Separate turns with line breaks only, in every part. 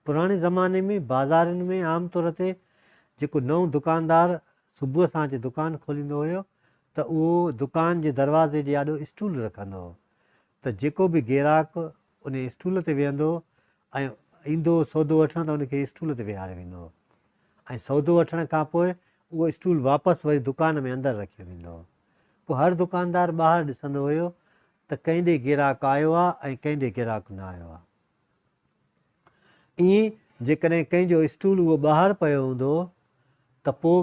پراڻي زماني ۾ بازارين ۾ عام طور تي جيڪو نئون دڪاندار صبح سان اچي دڪان کوليندو هيو ته اهو دڪان جي دروازي جي آڏو اسٽول رکندو هو ته جيڪو به گيراڪ ان اسٽول تي ويهندو هو ۽ ايندو هو سودو وٺڻ ته ان کي اسٽول تي ويهاريو ويندو هو ۽ سودو وٺڻ کان پوء اهو اسٽول واپس وري دڪان ۾ اندر رکيو ويندو هو. پوء هر دڪاندار ٻاهر ڏسندو هيو ته ڪنهن ڏي گيراڪ آيو آ ۽ ڪنهن ڏي گيراڪ نه آيو آ. ائين جيڪڏهن ڪنهن جو اسٽول اهو ٻاهر پيو هوندو هو ته پوء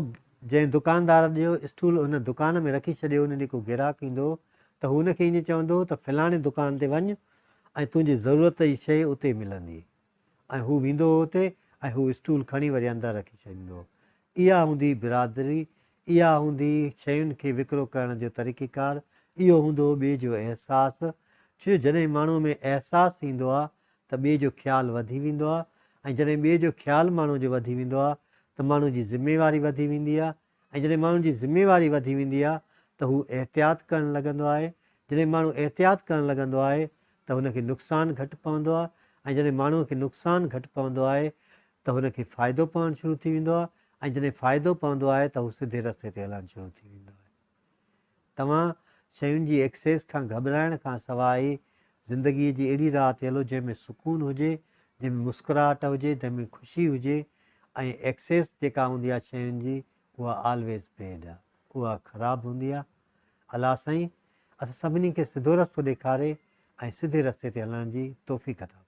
جنهن دڪاندار جو اسٽول ان دڪان ۾ رکي ڇڏيو ان ڏي ڪو گيراڪ ايندو هو ته هو ان کي ائين چوندو هو ته فلاڻي دڪان تي وڃ ۽ تنهنجي ضرورت جي شيء اتي ملندي. ۽ هو ويندو هو اتي ۽ هو اسٽول کڻي وري اندر رکي ڇڏيندو هو. اها هوندي هئي برادري، اها هوندي هئي شين کي وڪرو ڪرڻ جو طريقيڪار، اهو هوندو هو ٻئي جو احساس. ڇو جو جڏهن ماڻهوء ۾ احساس ايندو آهي ته ٻئي جو خيال وڌي ويندو آهي ۽ جڏهن ٻئي جو خيال ماڻهوء جو وڌي ويندو آهي ته ماڻهوء جي ذميواري وڌي ويندي آهي ۽ جڏهن ماڻهو جي ذميواري وڌي ويندي آهي ته هو احتياط ڪرڻ لڳندو آهي، جڏهن ماڻهو احتياط ڪرڻ لڳندو آهي ته هن کي نقصان گهٽ پوندو آهي ۽ جڏهن ماڻهو کي نقصان گهٽ پوندو آهي ته هن کي فائدو پوڻ شروع ٿي ويندو آهي ۽ جڏهن فائدو پوندو آهي ته هو سڌي رستي تي هلڻ شروع ٿي ويندو آهي. توهان شين جي ايڪسيس کان گهٻرائڻ کان سواء زندگيء جي اهڙي راهه تي هلو جنهن ۾ سڪون هجي، جنهن ۾ مسڪراهٽ هجي، جنهن ۾ خوشي هجي ۽ ايڪسيس جيڪا هوندي آهي شين جي اها آلويز بيڊ آهي، اها خراب هوندي آهي. الله سائين اسان سڀني کي سڌو رستو ڏيکاري ۽ سڌي رستي تي هلڻ جي توفيق عطا فرمائي.